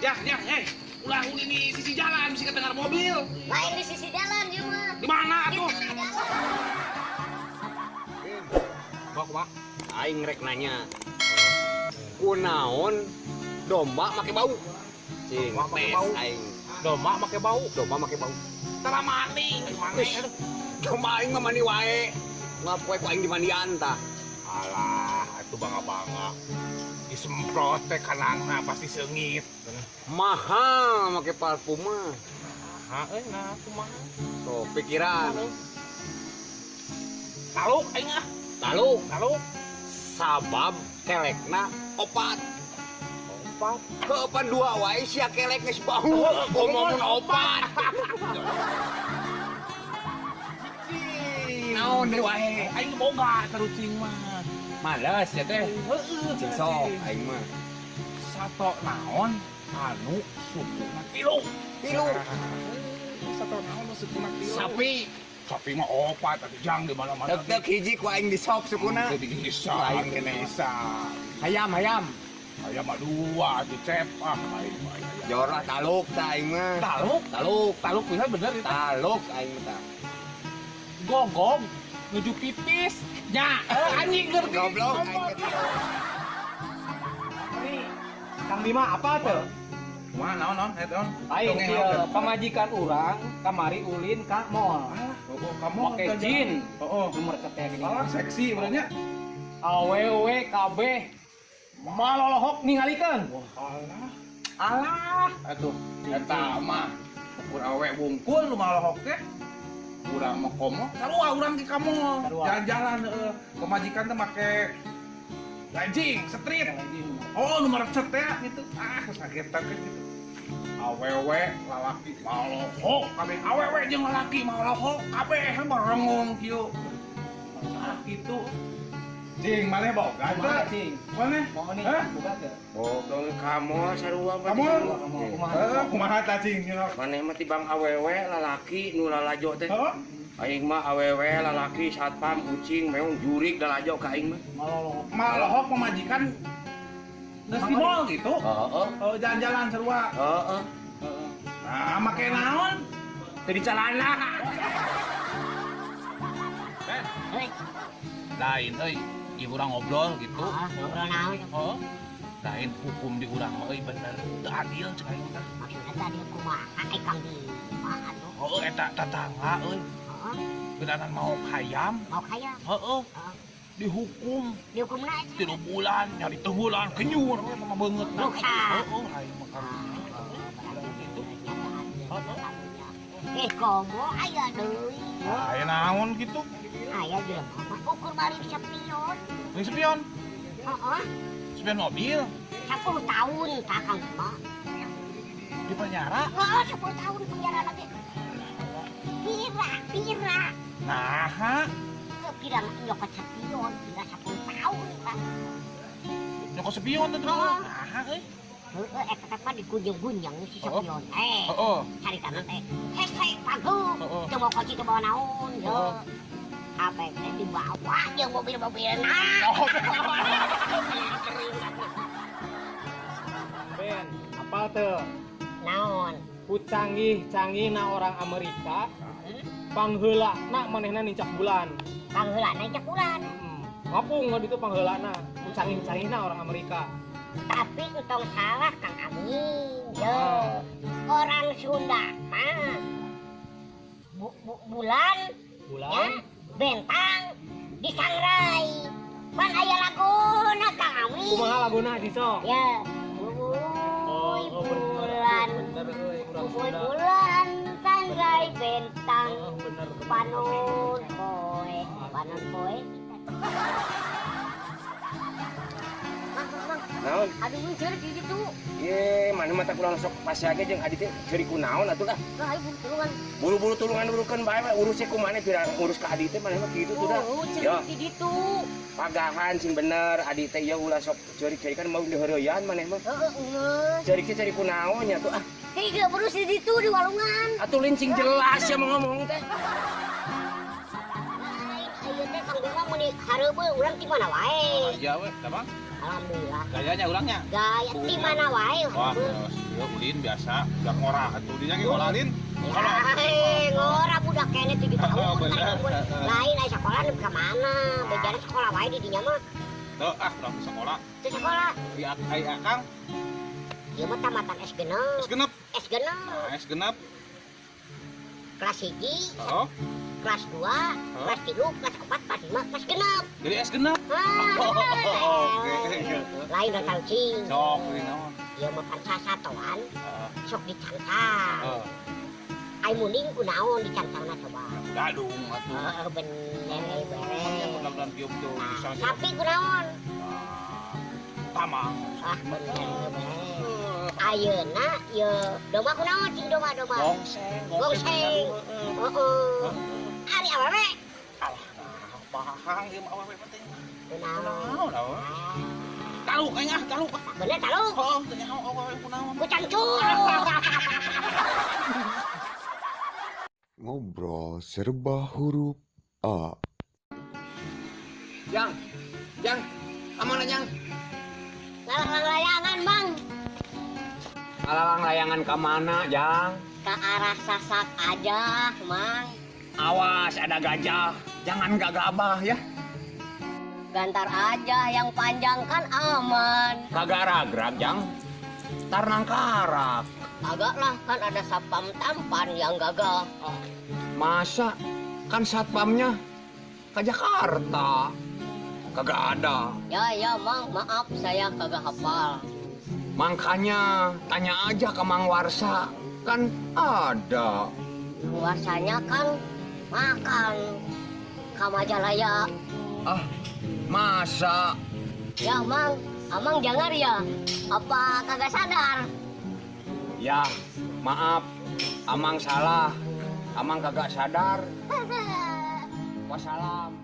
Ya, ya, hei. Ulah ulin di sisi jalan, bisa kedengar mobil. Lain di sisi jalan ieu mah. Di mana Di atuh? tengah jalan. Kok, Pak? Aing rek nanya. Kunaon domba make bau? Cing, Domba make tes bau. aing. Domba make bau. Domba make bau. Tara mandi, gimana? Domba aing mah mandi wae. Ngapoe ku aing dimandian tah. Alah, itu bangga-bangga. Disemprot teh kanangna pasti seungit. Mahal make parfum mah. Nah, euy, nah kumaha? So, pikiran. Taluk aing ah. Lalu Taluk. Sabab kelekna opat. Opat. Heuh, dua wae sia kelek geus bau. Ngomongin opat. Naon deui wae? Aing boga tarucing mah. Males ya teh. Heeh, Cing sok aing mah. Sato naon anu sukuna tilu. Tilu. Sato naon anu sukuna tilu. Sapi. Sapi mah opat atuh jang di mana-mana. Deg-deg hiji ku aing disop sukuna. Teu bisa. Lain keneh. Bisa. Hayam hayam. Hayam mah dua atuh cep ah aing mah. Jor lah taluk tah aing mah. Taluk, Taluk. Taluk bisa bener itu. Taluk aing mah tah. Gogong nuju pipis. Nya, anjing ngerti. Goblok aing mah. Nih, Kang Bima apa tuh? Kumaha naon naon eta naon? Aing Dongeng ieu naon, teh? pamajikan urang kamari ulin ka mall. Oh, oh, kamu Make jin. Oh, oh. Nomor teh gini. Alah seksi benernya. Awewe kabeh malolohok ningalikeun. Alah. Alah, atuh eta mah ukur awe wungkul nu malohok teh. Urang mah komo, sarua urang di kamu. Sarua. Jalan-jalan heeh. Pamajikan teh make legging, street. Oh, nu merecet teh gitu. Ah, kagetan kan gitu. Awewe lalaki malohok kabeh. Awewe jeung lalaki malohok kabeh merengung kieu. Ah, gitu. Jing, maneh boga Kumaha teh? cing? Maneh? Mau nih, Hah? boga teu? Dong kamu sarua mah. Kamu? Kumaha? Heeh, kumaha tah cing? Maneh mah tibang awewe lalaki nu lalajo teh. Heeh. Aing mah awewe lalaki satpam kucing meong jurik lalajo ka aing mah. Malolohok. Malohok pamajikan geus di mall gitu. Heeh. Oh, jalan-jalan sarua. Heeh. Nah, make naon? Teu dicalana. Heuy, Lain euy, ieu urang ngobrol gitu. ah, ngobrol naon? Oh. Lain hukum di urang mah euy bener. Teu adil cek aing teh. Maksudna tadi kumaha eh Kang Bima atuh. Heeh, eta tetangga euy. Heeh, Gedanan mau hayam. mau kaya. Heeh. Heeh. Dihukum Dihukumna eta. 3 bulan, nyari 3 bulan kenyur we mah beungeut. Rusak. Heeh, aing mah karunya. Gitu. Eh, komo aya deui. Aya naon gitu? Aya jelema mah ukur balik spion. Ini spion, Heeh, spion mobil 10 tahun tah Kang Bima. di penjara. Heeh, 10 tahun penjara lagi. Pira, pira. Nah, Pira nyokot spion, pira 10 tahun tah. nyokot spion teh terus. Heeh. Nah, euy. Heeh, eta teh pan digunjung-gunjung si Heeh. spion. Eh, Heeh. carita teh. Hese panggung. Heeh. Teu bawa kunci teu bawa naon, yo. Heeh. Apa teh dibawa jeung mobil-mobilna. Oh. Ben, apa teu? Naon? Ku canggih-canggihna orang Amerika, pangheulana manehna nincak bulan. Pangheulana nincak bulan. Ngapung nggak itu pangheulana, ku canggih-canggihna orang Amerika. Tapi entong salah Kang Amin. Yo. Orang Sunda mah bulan, Bulan. ya, bentang disangrai. Pan aya laguna Kang Amin. Kumaha laguna di sok? Ya. Uy, Oh, bener, bulan. bener euy, urang Uy, Sunda. bulan sangrai bentang. Oh, bener, bener. Panon poe, panon poe. Bang, bang, bang. Naon? Aduh, mun ceurik di ditu. Ye, maneh mah teh kurang sok pasiage jeung adi teh ceurik kunaon atuh lah. Lah, ayo buru tulungan. Buru-buru tulungan urukeun bae we urus ku maneh pirang urus ka adi teh maneh mah kitu tuh dah. Oh, Yo, ceurik di ditu. pagahan sing bener adi teh ieu ulah sok ceurik-ceurikan mau diheureuyaan maneh mah. Heeh, geus. Ceurik teh ceurik kunaon nya tuh ah. Tiga berus di ditu di walungan. Atuh lincing jelas ya mau ngomong teh. Lain ayeuna teh Kang Bima mun hareubeul urang ti mana wae. Iya we, tah Bang. Alhamdulillah. Gayanya urangnya. Gaya ti mana wae Wah, hareubeul. terus. Ya ulin biasa, udah ngora atuh dinya ge ngora lin. Ngora budak kene 7 tahun. Lain aya sekolah nu ka mana? Bejana sekolah wae di dinya mah. Teu ah, urang sekolah. Teu sekolah. Ieu ai Akang. Ieu mah tamatan S genep. S genep. S genep. Nah, S genep. Kelas 1. Oh. Kelas 2, kelas 3, kelas 4, kelas 5, kelas genep. Jadi S genep. Oke. Lain datang cing. Sok ieu naon? Ieu mah pan sasatoan. Sok dicancang. Ai munding kunaon dicancangna coba. Gadung atuh. Heeh, bener beres. Mudah-mudahan kieu tuh bisa. Sapi kunaon? Tamang. Ah, bener beres. Ayeuna ieu domba kunaon cing domba-domba? Gongseng, gongseng. Heeh. Ari awewe. Alah, pahang ieu mah awewe penting. Kunaon? Taluk aing ah, taluk. Bener taluk. Heeh, teu nyaho awewe kunaon. Kucangcur. Ngobrol serba huruf A. Jang, Jang, kemana Jang? Ngalalang layangan bang. Ngalalang layangan kemana Jang? Ke arah Sasak aja, Mang. Awas ada gajah, jangan gagabah ya. Gantar aja yang panjang kan aman. Kagak ragrag Jang, tar nangkarak. Agak lah kan ada satpam tampan yang gagah. Oh, masa kan satpamnya ke Jakarta. Kagak ada. Ya ya Mang, maaf saya kagak hafal. Makanya tanya aja ke Mang Warsa, kan ada. Warsanya kan makan ke Majalaya. Ah, masa? Ya Mang, Amang jangan ya. Apa kagak sadar? Ya, maaf, Amang salah. Amang kagak sadar. Wassalam.